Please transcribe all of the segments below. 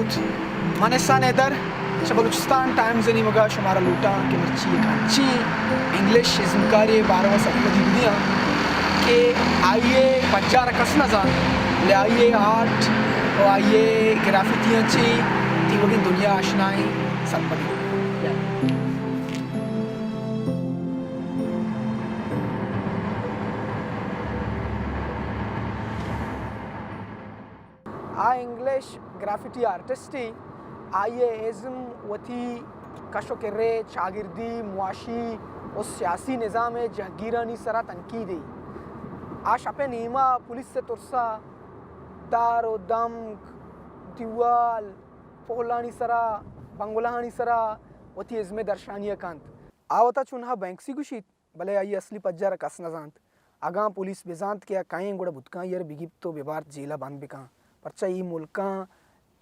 من احسان حیدر، چہ بلوچستان ٹائمز ءِ نیمگ ءَ شمارا لوٹاں کہ مرچی یک انچیں انگلش ازمکارے ءِ باروا سرپدی بدیاں کہ آئی ءِ پجار ءَ کس نہ زانت، بلے آئی ءِ آرٹ ءُ آئی ءِ گرافیتیاں چہ تیوگیں دنیا آشنائیں سرپدی۔ آ انگلش گرافیٹی آرٹسٹے، آئی ءِ ازم وتی کش ءُ کرے، چاگردی، معاشی ءُ سیاسی نظام ءِ جہگیرانی سرا تنقیدے۔ آ شپ ءِ نیما پولیس ءِ ترسا دار ءُ دمک، دیوال، پہلانی سرا، بنگلہانی سرا وتی ازم ءِ درشانی ءَ کنت۔ آ وتا چونہا بینکسی گوشیت۔ بلے آئی ءِ اصلی پجار ءَ کس نہ زانت۔ اگاں پولیس بہ زانت کہ آ کئے انت، گڑا بوت کنت آئی ءَ را بہ گیپت ءُ بہ بارت جیل ءَ بند بہ کنت، پرچا اے ملکاں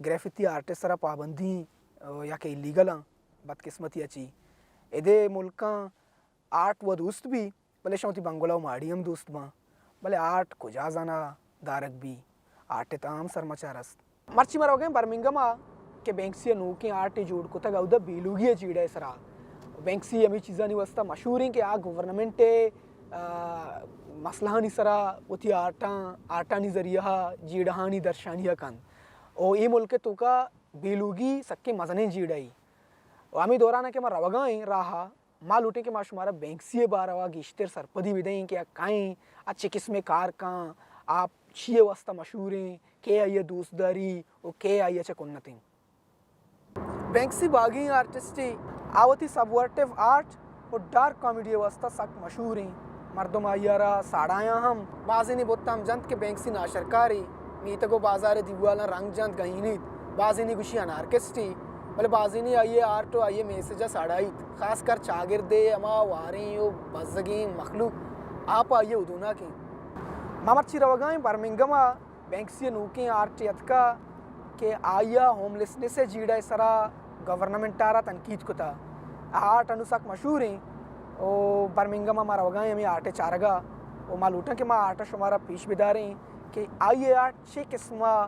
گریفتی آرٹ ءِ سرا پابندی، آ، یا کہ ایلیگل آں، بدقسمتی ءَ چی۔ ادے ملکاں آرٹ ءُ دوست بی، بلے شاں وتی بنگلہ ءُ ماڑی ہم دوست باں، بلے آرٹ کجا زانا دارگ بی، آرٹ ءِ تہا ہم سرمچار است۔ مرچی ما روگیں برمنگھم ءَ کہ بینکسی ءَ نوکیں آرٹے جوڑ کتگ، اودا بے لوگی ءِ جیڑہ ءِ سرا۔ بینکسی ہمے چیزانی واسطہ مشہور ایں کہ آ گورنمنٹ ءِ، آ، مسئلہانی سرا وتی آرٹاں، آرٹانی ذریعہ ءَ جیڑہانی درشانی ءَ کنت۔ او اے ملک ءِ توکا بے لوگی سکیں مزنیں جیڑہ ای۔ و ہمے دوران ءَ کہ ما روگا ایں راہ ءَ، ما لوٹیں کہ ما شمارا بینکسی ءِ باروا گیشتر سرپدی بدئیں کہ آ کئے ایں، آ چے قسمیں کار کن، آ چی ءِ واسطہ مشہور ایں، کئے آئی ءَ دوست داری و کئے آئی ءَ چہ کنت ایں۔ بینکسی باگیں آرٹسٹے، آ وتی سبورٹیو آرٹ و ڈارک کامیڈی ءِ واسطہ سک مشہور ایں۔ مردم آئی ءَ را ساڑایاں ہم۔ بازینے بت ہم جنت کہ بینکسی ناشرکارے، میتگ و بازار ءِ دیوالاں رنگ جنت، گہینیت۔ بازینے گوشی انارکسٹے، بلے بازینے آئی ءِ آرٹ و آئی ءِ میسج ءَ ساڑایت۔ خاص کر چاگرد ءِ ہما واریں و بزگیں مخلوق آپ ءَ آئی ءِ ہدوناک ایں۔ ما مرچی روگا ایں برمنگھم ءَ، بینکسی ءِ نوکیں آرٹے اتکا کہ آئی ءَ ہوملیسنس ءِ جیڑہ ءِ سرا گورنمنٹ ءَ را تنقید کتا۔ آ آرٹ انوں سک مشہور ایں و برمنگھم ءَ ما روگا ایں ہمے آرٹ ءِ چارگا و ما لوٹاں کہ ما آرٹ ءَ شمارا پیش بداریں کہ آئی ءِ آرٹ چے قسم ءَ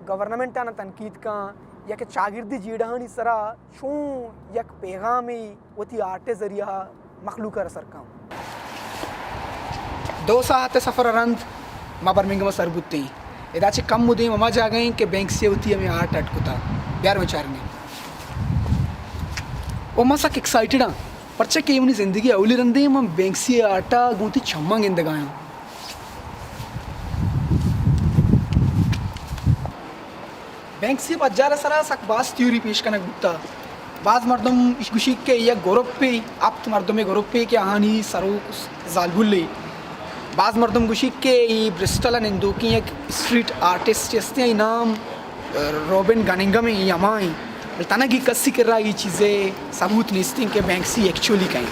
گورنمنٹ ءَ نہ تنقید کن یا کہ چاگردی جیڑہانی سرا چون یک پیغامے وتی آرٹ ءِ ذریعہ ءَ مخلوق ءَ را سر کن۔ دو ساعت ءِ سفر ءَ رند ما برمنگھم ءَ سر بوتیں۔ ادا چہ کم مدیم ہما جاگہ ایں کہ بینکسی ءَ وتی ہمے آرٹ اڈ کتا۔ بیار من چارنے۔ و ما سک ایکسائٹڈ آں، پرچا کہ اے منی زندگی ءِ اولی رندے، من بینکسی ءِ آرٹ ءَ گوں وتی چماں گندگا آں۔ بینکسی ءِ پجار ءِ سرا سک باز تھیوری پیش کنگ بوتا۔ باز مردم اش گوشی کہ یک گروپے، ہپت مردمے گروپے کہ آہانی سروک زالبولے۔ باز مردم گوشی کہ اے برسٹل ءَ نندوکیں یک اسٹریٹ آرٹسٹ ہستیں، آئی نام روبن گننگھم ایں، اے ہما ایں۔ بلے تنگی کسی کرا اے چیزے ثبوت نیستیں کہ بینکسی ایکچولی کئے۔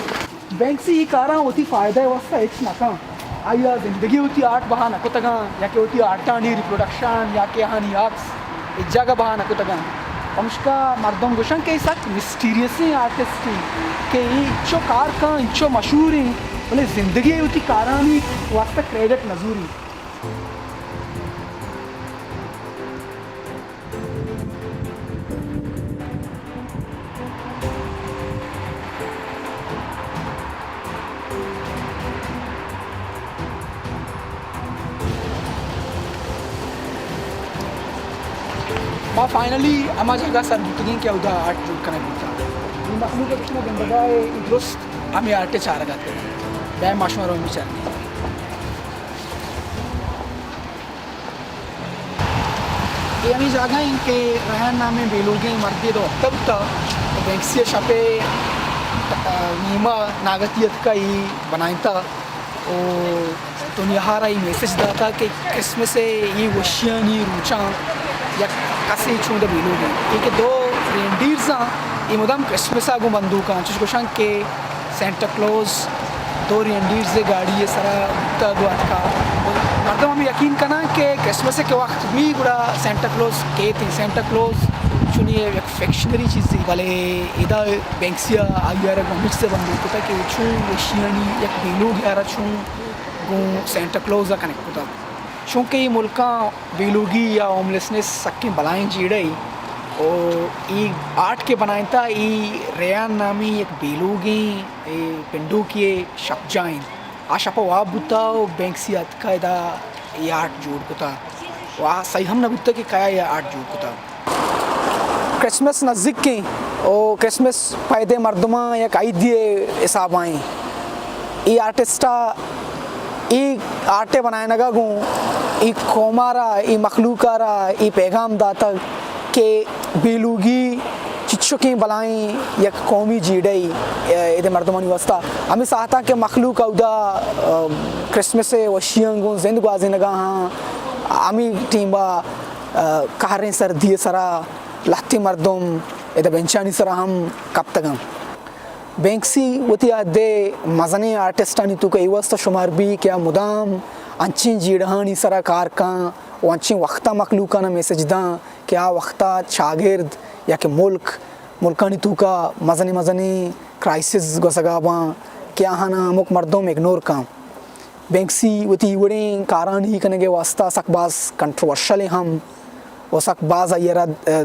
بینکسی اے کاراں وتی فائدہ ءِ واستہ ہچ نہ کن۔ آئی ءَ زندگی وتی آرٹ بہا نہ کتگاں، یا کہ وتی آرٹانی ریپروڈکشن، یا کہ آہانی عکس ہچ جاگہ بہا نہ کتگاں۔ پمشکا مردم گوشن کہ اے سک مسٹیریسیں آرٹسٹے کہ اے انچو کار کن، انچو مشہوریں، بلے زندگی وتی کارانی واستہ کریڈٹ نہ زوری۔ ما فائنلی ہما جاگہ سر بوتگیں کہ اودا آرٹ جوڑ کنگ بوتا۔ اے مخلوق ءَ کہ شما گندگا ئے، اے درست ہمے آرٹ ءِ چارگ ءَ اتکگ۔ بیا ما شمارا ہم بچاریں۔ اے ہمے جاگہ ایں کہ ریحان نامیں بے لوگیں مردے دو ہفتہ بوتا، بینکسی ءَ شپ ءِ، آ، نیما ناگتی اتکا اے بنائینتا و دنیا ءَ را اے میسج داتا کہ کرسمس ءِ اے وشیانی روچاں یک کسے چوندا بے لوگ ایں۔ اے کہ دو رینڈیرز آں، اے مدام کرسمس ءَ گوں بندوک آں، چوش گوشاں کہ سینٹا کلوز دو رینڈیرز ءِ گاڑی ءِ سرا بوتگ و اتکا۔ مردم ہمے یقین کناں کہ کرسمس ءِ کہ وقت بی گڑا سینٹا کلوز کیت ایں۔ سینٹا کلوز چونی یک فکشنری چیزے، بلے ادا بینکسی ءَ آئی ءَ را گوں ہمے چیز ءَ بندوک کتگ کہ چون وشیانی یک بے لوگے ءَ را چون گوں سینٹا کلوز ءَ کنیکٹ کتگ۔ چونکہ اے ملکاں بے لوگی یا ہوملیسنس سکیں بلائیں جیڑہ اے۔ او ای آرٹ کہ بنائینتا، ای ریان نامی یک بیلوگیں، اے پنڈوکی شپ جاہ انت۔ آ شپ ءَ واب بوتا و بینکسی اتکا ادا ای آرٹ جوڑ کتا و آ سہی ہم نہ بوتا کہ کیا ای آرٹ جوڑ کتا۔ کرسمس نزیک انت و کرسمس پہ ادے مردماں یک عیدی حساب ءَ انت۔ ای آرٹسٹ ءَ ای آرٹ ءِ بنائینگ ءَ گوں ای قوم ءَ را، ای مخلوق ءَ را ای پیغام داتگ کہ بیلوگی چچکیں بلائیں یک قومی جیڑہ ای ادے مردمانی واسطہ۔ ہمے ساعتاں کہ مخلوق اودا، آ، کرسمس ءِ وشیاں گوں زند گوازینگ ءَ آں، ہمے ٹیم ءَ، آ، قہریں سردی ءِ سرا لہتیں مردم ادا بنچانی سرا ہم کپتگ انت۔ بینکسی وتی عہد ءِ مزنیں آرٹسٹانی توکا اے واسطہ شمار بی کہ آ مدام انچیں جیڑہانی سرا کار کن و انچیں وختا مخلوقانا میسج داں کہ آ وختا چاگرد یا کہ ملک، ملکانی توکا مزنیں مزنیں کرائسز گوزگا باں کہ آہانا ہمک مردم اگنور کن۔ بینکسی وتی وڑیں کارانی کنگ ءِ واسطہ سک باز کنٹروورشل ہم و سک باز آئی ءَ را، ءَ،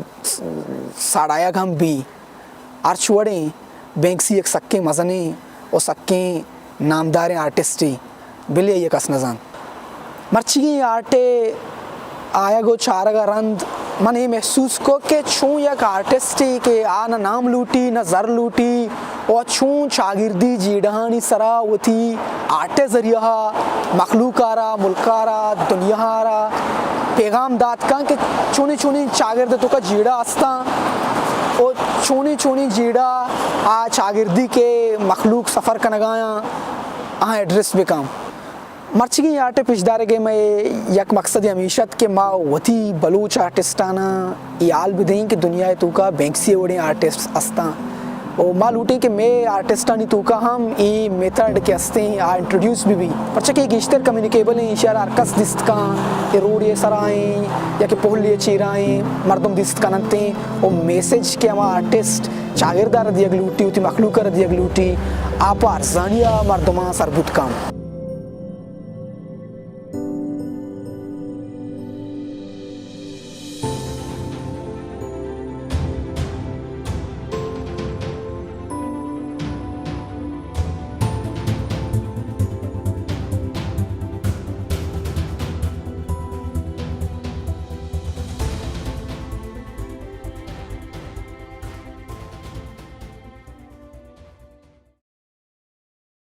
ساڑایگ ہم بی۔ ہرچ وڑیں بینکسی یک سکیں مزنیں و سکیں نامداریں آرٹسٹے، بلے آئی ءَ کس نہ زانت۔ مرچیگیں آرٹ ءِ آیگ و چارگ ءَ رند من اے محسوس کو کہ چون یک آرٹسٹے کہ آ نہ نام لوٹی، نہ زر لوٹی، و چون چاگردی جیڑہانی سرا وتی آرٹ ءِ ذریعہ ءَ مخلوق ءَ را، ملک ءَ را، دنیا ءَ را پیغام دات کن کہ چونیں چونیں چاگرد ءِ توکا جیڑہ استاں و چونیں چونیں جیڑہ آ چاگردی کہ مخلوق سفر کنگایاں آہاں ایڈریس بکن۔ مرچیگیں آرٹ ءِ پیشدارگ ءِ مئے یک مقصدے ہمیش ات کہ ما وتی بلوچ آرٹسٹاناں اے حال بدئیں کہ دنیا ءِ توکا بینکسی ءِ وڑیں آرٹسٹ استاں و ما لوٹیں کہ مئے آرٹسٹانی توکا ہم اے میتھڈ کہ استیں آ انٹروڈیوس بہ بی، پرچا کہ اے گیشتر کمیونیکیبل ایں، ایشی ءَ را ہر کس دیست کن، اے روڈے ءِ سرا ایں یا کہ پہلے ءِ چیرا ایں مردم دیست کن انت و میسج کہ ہما آرٹسٹ چاگرد ءَ را دیگ لوٹی، وتی مخلوق ءَ را دیگ لوٹی، آ پہ ارزانی ءَ مردماں سر بوت کن۔